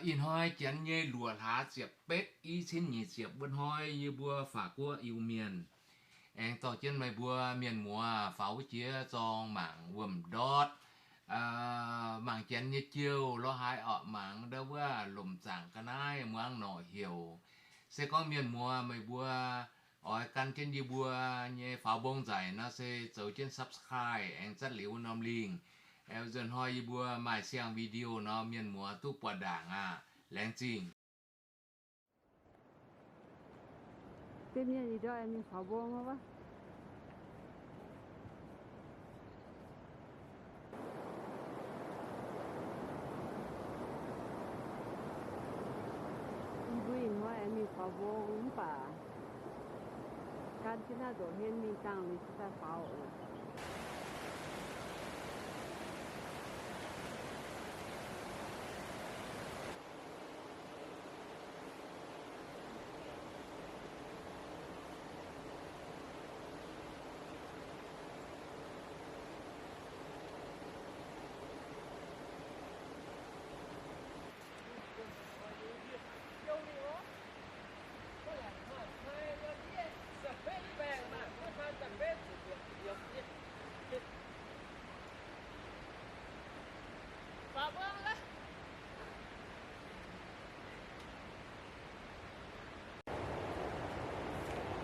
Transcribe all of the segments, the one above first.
Ih hnoi janx nyei luoqc hlaax ziepc betv, i cin nyic ziepc wuov hnoi, yie mbuo Faac Guoqv Iu-Mienh aengx dorh jienv meih mbuo mienh muoz faaux wuov jiex zorng mangc wuom-ndortv, mangc janx nyei jouh lorz haaix orqc, mangc ndau wuov lomc zaangc ga'naaiv muangx norqc heuc. Se gorngv mienh muoz meih mbuo oix gan jienv yie mbuo nyei faaux mbong nzaic nor, se zoux jienv subscribe aengx zatv liuz norm lingh. Nzunc hnoi yie mbuo maaih siang video nor, mienh muoz duqv buatc ndaangc aqv. Laengz zingh. Deix mienh ih ndorm mingh faaux mbong wuov. Yie mbuo ih hnoi aengx mingh faaux mbong mv baac gan jienv naaiv ndoqv hlen mingh dangh liuz cingx daaih faaux oc.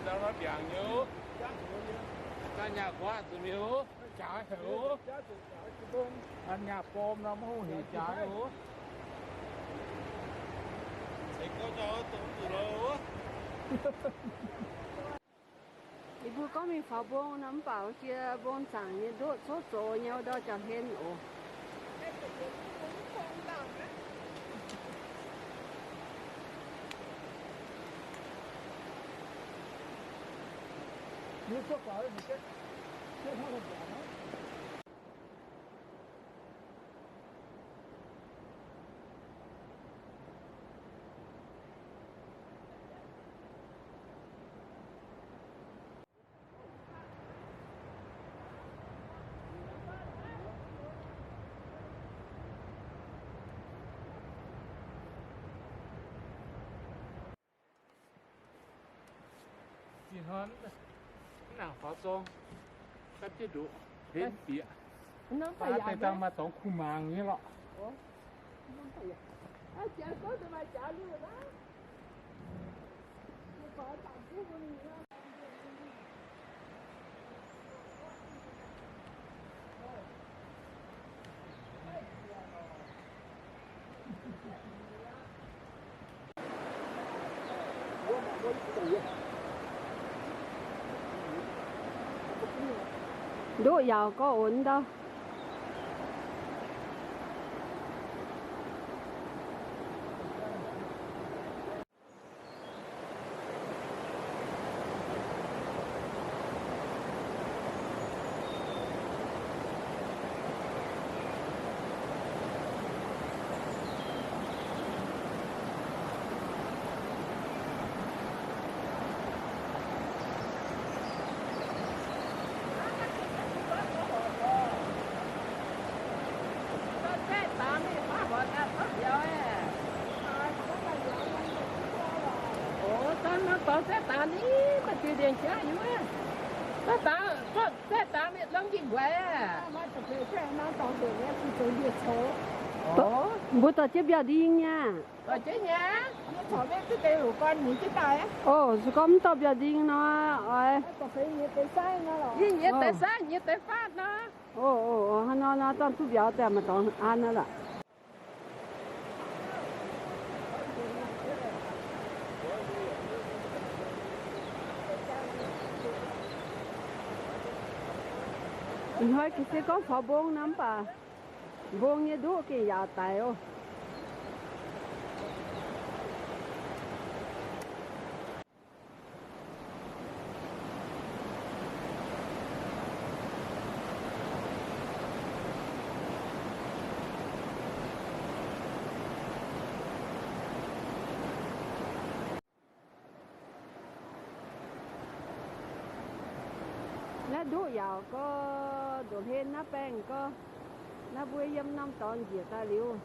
Nzauh nor mbiaangc nyei oc. Nzauh nyaah nquaqv nzunc mi'aqv. Jaaix haic oc. Nyaah borm nor maiv hungh hec jaaix oc. Yie mbuo gorngv mingh faaux mbong nor mv baac jiex mbong zaangc nyei ndoqv coqv zox nyei wuov ndorm jauv-hlen oc. Ih hnoi mv nangc faaux zorng, gapv jienv ndoqv hlen bieqc. Baav deix dangh maaih dorngx kuh mangc nyei lorqc. Ndoqv yaauc gorx onx ndau. Mbuo dorh jienv biauv-nding nyei aqv. Oc, se gorngv mv dorh biauv-nding nor, oix. Oc, oc, hnangv nor nor, dangh duqv mbiauz daaih maaih dorngx an nor lorqc. Ih hnoi gengh se gorngv faaux mbong nor mv baac mbong nyei nduqv gengh yaauc daic oc. Naaiv nduqv yaauc gorx, ndoqv hlen naaiv baengh gorx, naaiv mbuo yiem norm dorngx njiec daaih liuz,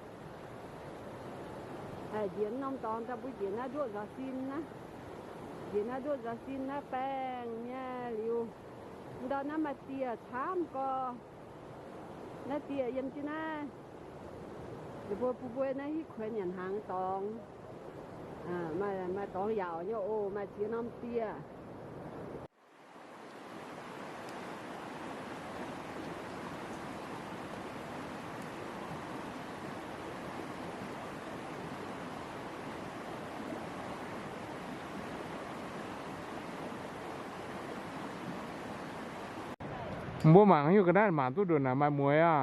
Njiec norm dorngx daaih mbuo njiec naaiv ndoqv nzaaux sin naaiv. Njiec naaiv ndoqv nzaaux sin naaiv baengh nyei liuz, ndau naaiv maaih dieh camv gorx. Naaiv dieh yiem jienv naaiv. Ninh mbuo bun mbuo naaiv hitv kuonx nyanc hnaangx dorngx. Maaih dorngx yaauc nyei oc, maaih ziex norm dieh. Mbuo mangc haaix nyungc ga'naaiv mangc duqv ndongc naaic maaih mueiz aqv.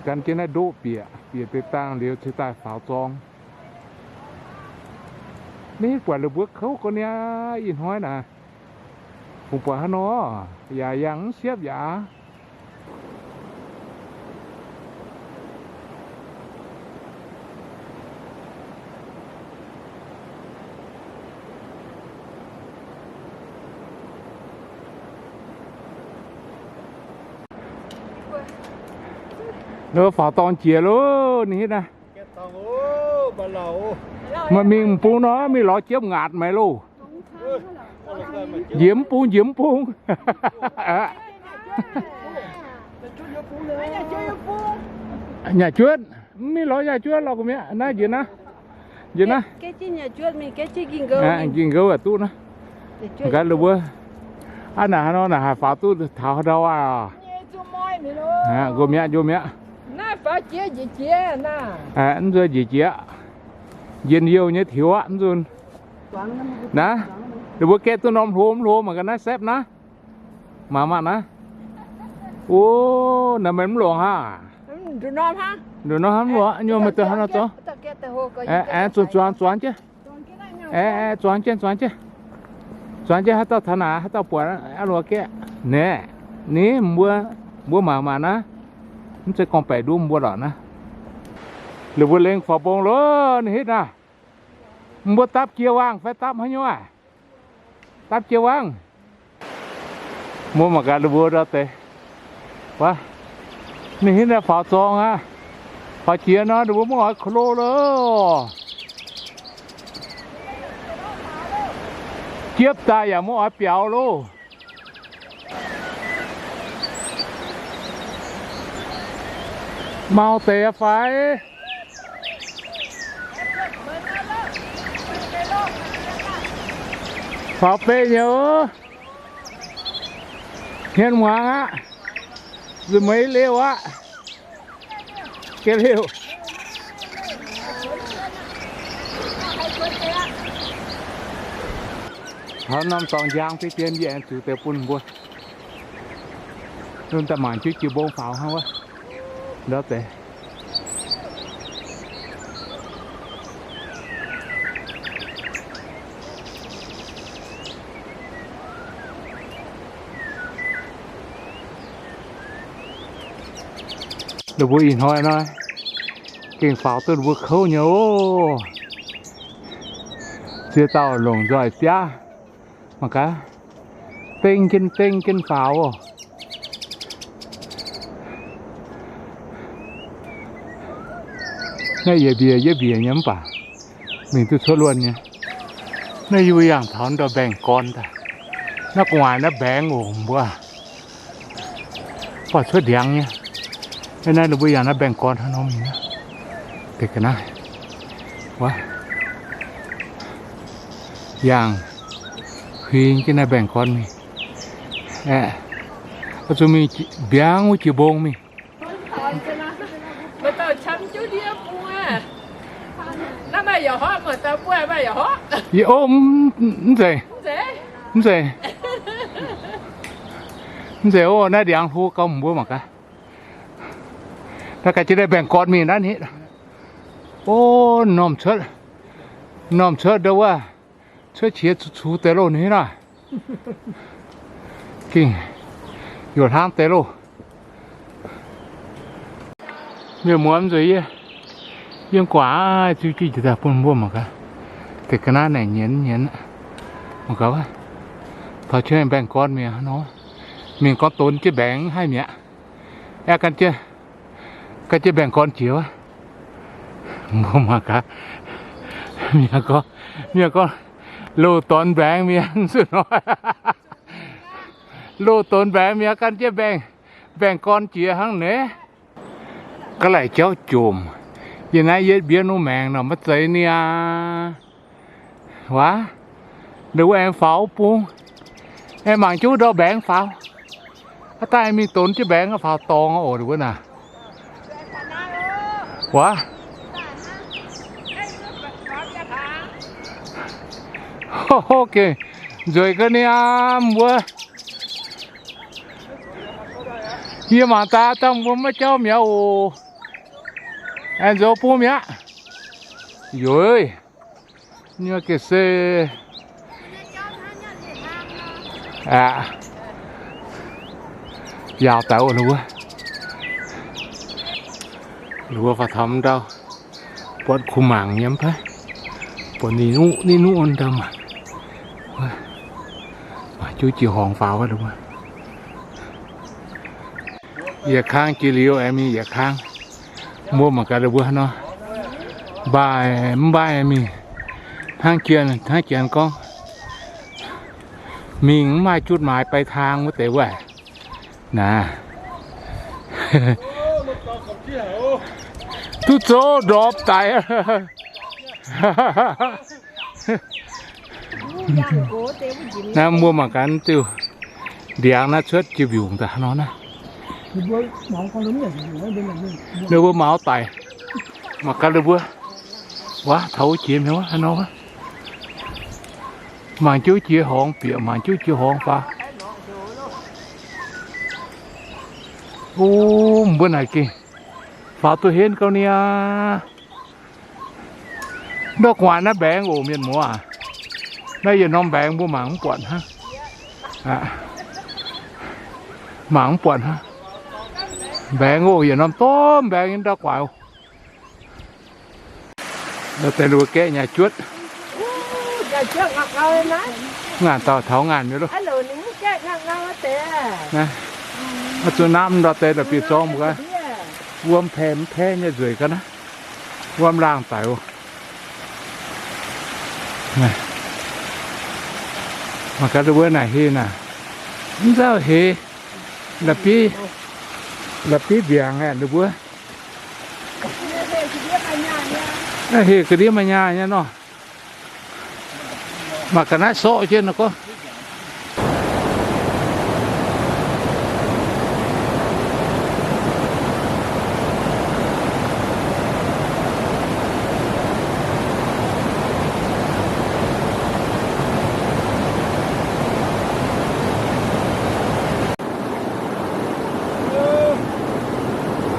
Gan jienv naaiv ndoqv bieqc, bieqc deix dangh liuz cingx daaih faaux zorng. Ninh buatc lih mbuo kouv gorqv niaa, ih hnoi naaic. Fungx buatc hnangv nor, yaac yangh mv siepv yaac. Nor faaux dorngx jiex loh, ninh hitv naaiv. Maaih mingh m'bung nor, mingh lorz jiepv ngaatc maaiz loh. Njiec mv bung, njiec mv bung. Nyaah juotv, mv mingh lorz nyaah juotv lorz gu'mi'aqv. Naaiv njiec naaiv. Njiec naaiv. Ging nqoux aqv duqv naaiv. Gaax lih mbuo. Aav, naaic haaix nor naaic haih faaux duqv taux haaix ndau aqv? Nqox mi'aqv, nqox mi'aqv. Mv nzuonx njiec jiex. Njien-youh nyei tiux aqv, mv nzuonx. Naaiv, ninh mbuo gaeqv duqv norm hlo, mv hlo mangc gaax naaiv sepv naaiv. Mangc maah naaiv. O, naaiv meih mv longc hnangv. Nduqc norm hnangv mv longc, nyuoz meih duqv hnangv nor zorqv. Aeqv, zuangx, zuangx jienv. Aeqv, zuangx jienv, zuangx jienv. Zuangx jienv haaix dauh taux naaic, haaix dauh buatc aqv lorz gaeqv. Naeqv, ninh mbuo, mbuo mangc maah naaiv. Mv zeiz gorngv-baeqc nduov mbuo lorqc naaiv. Lih mbuo lengh faaux mbong loh, ninh hitv naaiv. Mbuo dapv jiex wangh fai dapv haaix nyungc aqv? Dapv jiex wangh. Mbuo mangc gaax ninh mbuo ndau deix. Wuov, ninh hitv naaiv faaux zorng aqv. Faaux jiex nor ninh mbuo mv oix klo loh. Jiepv daaih yaac mv oix biaux loh. Mau deix fai? Faaux beiv nyei oc. Hmien muangx aqv. Zuqc meih liouh aqv. Ga'liouh. Taux norm dorngx njang deix dien yie aengx zuqc deix bun mbuo. Lunx daaih mangc jienv jiex mbong faaux hnangv wuov. Ndau deix. Ninh mbuo ih hnoi nor, gengh faaux duqv ninh mbuo kouv nyei oc. Ziex dauh longc nzoih biaav mangc gaax, deng jienv deng jienv faaux oc. Naaiv yietc mbiec yietc mbiec nyei mv baac mingh duqv cuotv luonh nyei. Naaiv yie mbuo yangh taux ndau mbaengx-gorn daaih. Naaiv gu'nguaaic naaiv mbaengx oc mbuo. Buatc cuotv ndiangx nyei. Naaiv ninh mbuo yangh naaiv mbaengx-gorn hnangv nor mingh naaiv. Deix ga'naaiv. Wuov. Yangh huing jienv naaiv mbaengx-gorn mingh. Aeqv, zuqc mingh mbiangv wuov jiex mbong mingh. Yie, o, mv zeiz. Mv zeiz. Mv zeiz, o, naaiv ndiangx hlo gauh mbuo mangc gaax. Naaiv gaax jienv naaiv mbaengx-gorn mingh naaiv nitv. O, normh cuotv, normh cuotv ndau wuov, cuotv qiex cuqv-cuqv deix loh nitv naaiv. Gengh youc hlangv deix loh. Mienh muoz nzueic yie, yiem gu'nguaaic ziux jienv njiec daaih bun mbuo mangc gaax. Deix ga'naaiv naaic nyienz nyienz aqv. Mangc gaax, taux qiemx mbaengx-gorn mi'aqv nor, mingh gorngv donx jienv mbaengx haih mi'aqv. Aeqv, gan jienv, gan jienv mbaengx-gorn jiex wuov. Mbuo mangc gaax, mienh gorngv, mienh gorngv, loz-donx mbaengx mi'aqv, zuqc nor. Loz-donx mbaengx mi'aqv, gan jienv mbaengx, mbaengx-gorn jiex hnangv naaiv. Ga'laaic jauv jomc. Yie naaiv yietv mbienv wuov maengx nor maiv zeiz niaa. Waac, ndongc wuov aengx faaux bung. Aengx mangc jienv wuov ndau mbaengx faaux. Haaix daaih mingh donx jienv mbaengx faaux dorngx oc, ndongc wuov naaic. Waac. Gengh nzueic ga'niam wuov. Yie mangc daaih dangh mbuo maiv jauv mi'aqv oc. Aengx nzoux bung mi'aqv. Yoic, nyei ga'sie. Aqv, yaauc daaih oc, wuov, wuov faaux taux ndau. Buatc kuh mangc nyei mv baac, buatc ninh nuqv ninh nuqv ndau mangc. Mangc jienv jiex horngz faaux wuov. Yietc kang jiex liuz aengx mingh yietc kang. Mbuo mangc gaax mbuo nor, mbaih mv mbaih mingh hnangv jien, hnangv jien gorngv, mingh mv maaih jutv maaiz baix taang wuov deix wuov. Naaiv, duqv zoux ndorpc daic. Naaiv mbuo mangc gaax diuh ndiangx naaiv cuotv jiex mbiungc daaih nor naaiv. Ninh mbuo maux daic. Mangc gaax ninh mbuo, waac, taux jiex mi'aqv wuov, haaix nor wuov. Mangc jienv jiex horngz bieqc, mangc jienv jiex horngz faaux. O, mbuo naaic gengh faaux duqv henv gauh niaa. Ndortv gu'nguaaic naaiv mbaengx oc, mienh muoz aac. Naaiv yietc norm mbaengx mbuo mangc mv buatc hnangv. Mangc mv buatc hnangv. Mbaengx oc, yietc norm dorv mbaengx nyei ndortv gu'nguaaic oc. Deix luoqc gaeqv nyaah juotv. Ngaanc dauh taux ngaanc nyei loh. Zuqc namv ndau deix la'bieiv-zorng mbuo gaax. Wuom paeqv mv paeqv nyei nzueic ga'naaiv. Wuom laangh daic oc. Mangc gaax ninh mbuo naaic heh naaic. Mv nzauh heh. La'bieiv, la'bieiv mbiaangc aeqv, ninh mbuo. Heh ga'ndiev maaih nyaah nyei nor. Mangc ga'naaiv sorqv jienv nor gorngv.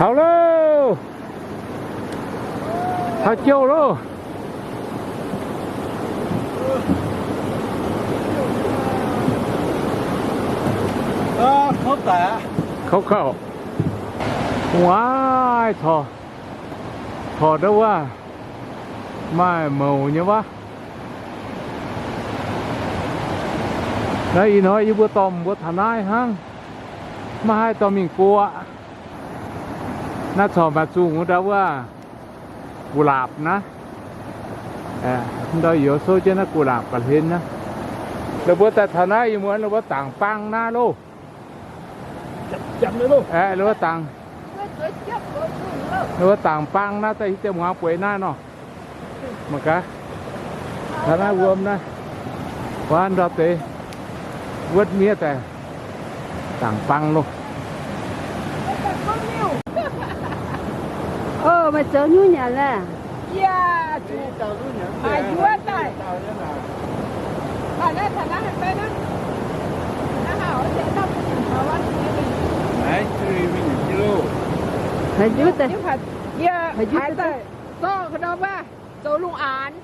Taux loh! Taux jouh loh! Kouv kauh. Waac, corc ndau wuov maaih mouc nyei wuov. Naaiv ih hnoi yie mbuo dorh mbuo taux naaiv hnangv, maiv haih dorh mingh go aqv. Naaiv corc maaih zungh ndau wuov gu'lapc naaiv. Ndau youz souv jienv naaiv gu'lapc ga'hlen naaiv. Ninh mbuo daaih taux naaiv ih muonz ninh mbuo dangc bang naaiv loh. Aeqv, ninh mbuo dangc, ninh mbuo dangc bang naaiv daaih hiuv dieh muangx bueix naaiv nor. Mangc gaax, taux naaiv wuom naaiv, wuov ndau deix wuotv miev daaih dangc bang loh. Maaih zoux nyungc nyanc laeh. Haaix nyungc daaih, haaix nyungc daaih, zoux lungh aanx.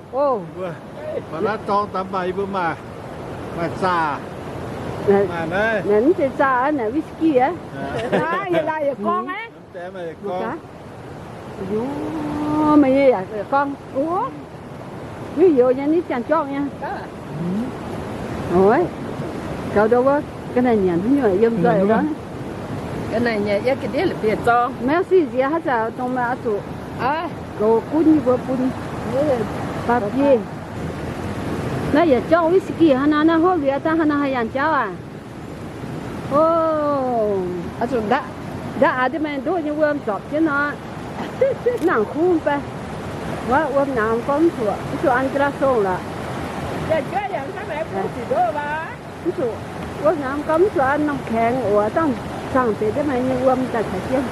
Mv zeiz zaah, naaiv whisky aqv. Meih nyei yaac gorngv, o, mv youz nyei, ni ziangh jorngv nyei. Oix, gaux ndau wuov, ga'naaiv nyanc haaix nyungc yiem nzoih wuov. Ga'naaiv nyanc yiem ga'ndiev la'bieiv zorng. Merci nziex haaix zanc dongh meih oix zuqc goux gunv yie mbuo bun. Ba'biei. Naaiv yietc jorngv whisky hnangv naaiv, naaiv hopv liuz daaih hnangv naaiv haih yangh jauv aac. O, nda'aax diev maaih ndoqv nyei wuom zorpc jienv nor. Mv nangc kuv fai? Wuov wuom naamx gorngv mv zuqc, mv zuqc an jaa laa song lorqc. Mv zuqc, wuom naamx gorngv mv zuqc an norm kaengx oc, dangh zaangh deix diev maaih nyei wuom daaih caux jienv.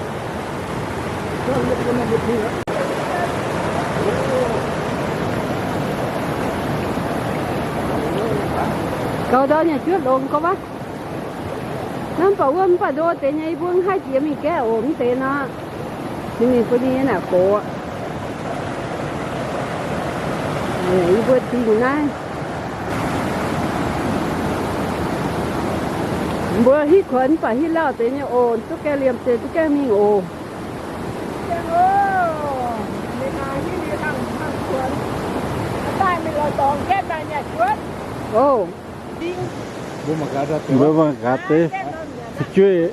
Gaux ndau nyanc juotv longx gorngv wuov. Naaiv mv baac wuov mv baac ndo deix nyei, yie mbuo mv haih jiex mingh gaeqv oc, mv deix nor. Ninh mingh bun ninh nyei naaic gox. Yie mbuo dingh naaiv. Mbuo hitv kuonx mv baac hitv lauh deix nyei oc, duqv gaengh liemh zeih duqv gaengh mingh oc. O, mbuo mangc gaax deix, fu'jueiv,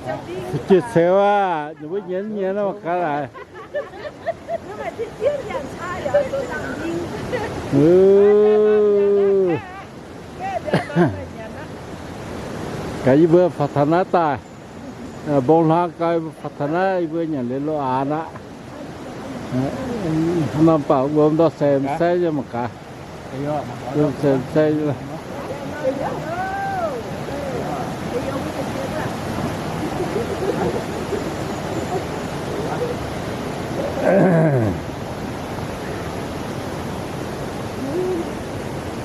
fu'jueiv ceux aac, ninh mbuo nyienz nyienz mangc gaax laaix. Gaax yie mbuo faaux taux naaiv daaih, mbong hlaang gau, faaux taux naaiv yie mbuo nyanc liuz lo aanx aqv. Norm baac wuom ndortv saeng-saeng nyei mangc gaax. Wuom saeng-saeng nyei.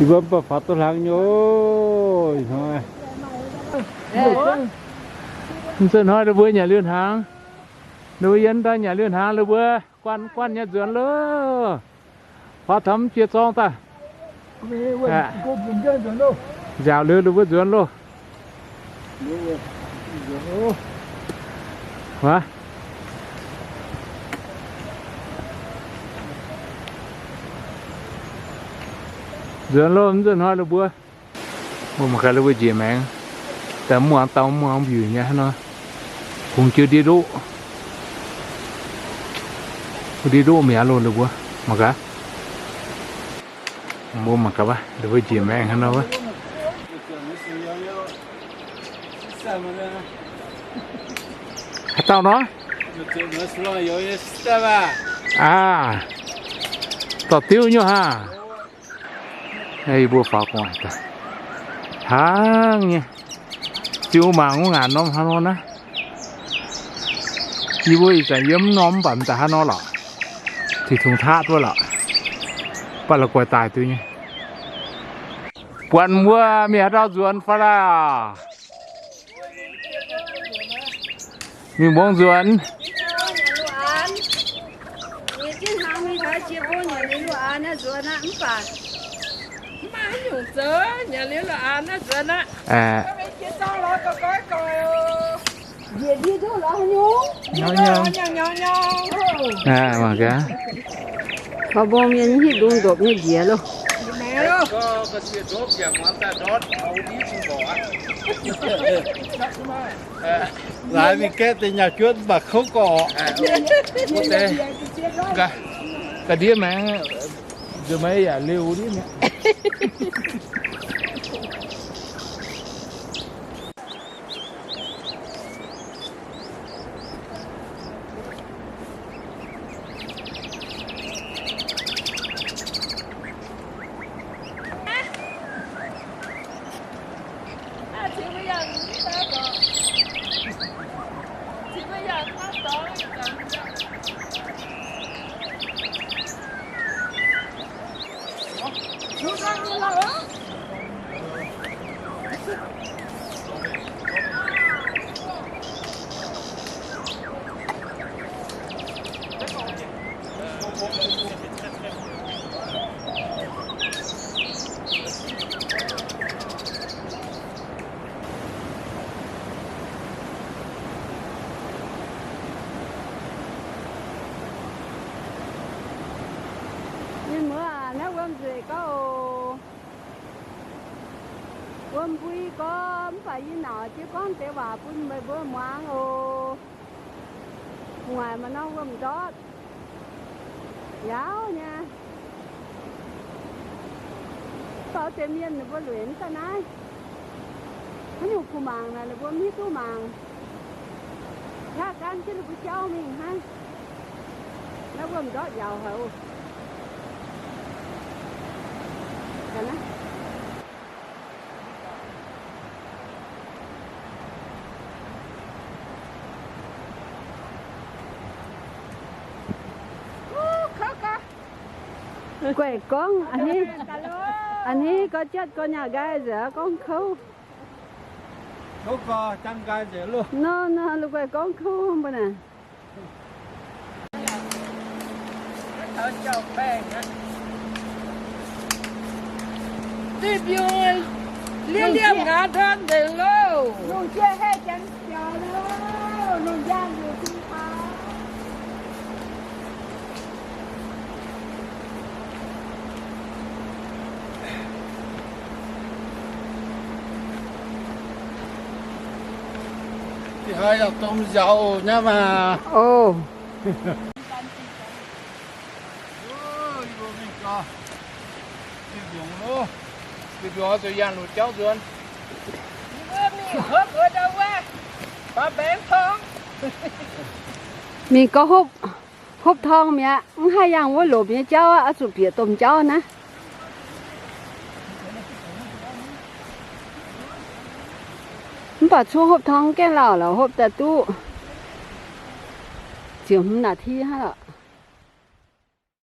Yie mbuo mv baac faaux duqv hlang nyei oc. Ih hnoi mv zeiz hnoi ninh mbuo nyanc liuz hnaangx, ninh mbuo yiem daaih nyanc liuz hnaangx, ninh mbuo guanh guanh nyei nzuonx loh. Faaux taux mv jiex zorng daaih, nziaauc liuz ninh mbuo nzuonx loh. Nzuonx loh, mv nzuonx hnoi ninh mbuo. Mbuo mangc gaax ninh mbuo njiec maengx, daaih muangx dau muangx mbiuic nyei hnangv nor, kungx jienv ndiev ndoqv, ndiev ndoqv mi'aqv loh ninh mbuo. Mangc gaax, mbuo mangc gaax wuov, ninh mbuo njiec maengx hnangv nor wuov. Haaix dauh nor? Aa, dorh diuv nyei hnangv. Yie mbuo faaux gu'nguaaic daaih, hnangv nyei, ziux mangc wuov ngaanc norm hnangv nor naaiv. Yie mbuo ih zanc yiem mv norm mv baac m'daaih hnangv nor lorqc, Tin-Hungh taatv wuov lorqc, baac la'guaih daaih duqv nyei. Buatc wuov mienh haaix dauh nzuonx fai laac? Mingh mbong nzuonx. Mangc gaax, kaux mbong mienh nyei hitv ndongc ndopc nyei njiec loh. Laaix mingh gaeqv deix nyaah juotv mv baac kouv gorqc. Ga'ndiev maengx, nzunc maiv yaac liuz ndiev mi'aqv. Naaiv wuom nzueic gorngv oc. Wuom mbui gorngv, mv baac yie nauc jienv gorngv deix waac bun meih mbuo muangx oc. Gu'nguaaic maaih norm wuom ndortv yaac nyei. Mv baac deix mienh ninh mbuo lueic mv daaih naaiv. Haaix nyungc kuh mangc naaic, ninh mbuo mv hiuv duqv mangc. Hlaax gaanv jienv ninh mbuo jauv mingh hnangv. Naaiv wuom ndortv yaac haic oc. Guaih gorngv a'hneiv, a'hneiv gorx jatv gorx nyaah nqaai nzengc, gorngv kouv. Nor, nor, la'guaih gorngv kouv mbuo naaic. Diuh mbiungc liemh liemh nqaaz ndorm nzengc loh. Ih hnoi yaac domh nziaauc nyei maah. Oc. Mingh gorx hopv, hopv torng mi'aqv. Mv haih yangh wuov lomc nyei jauv aqv, oix zuqc bieqc domh jauv naaiv. Mv baac cuotv hopv torng gaengh lauh lorqc, hopv daaih duqv ziepc hmz นาที hnangv lorqc.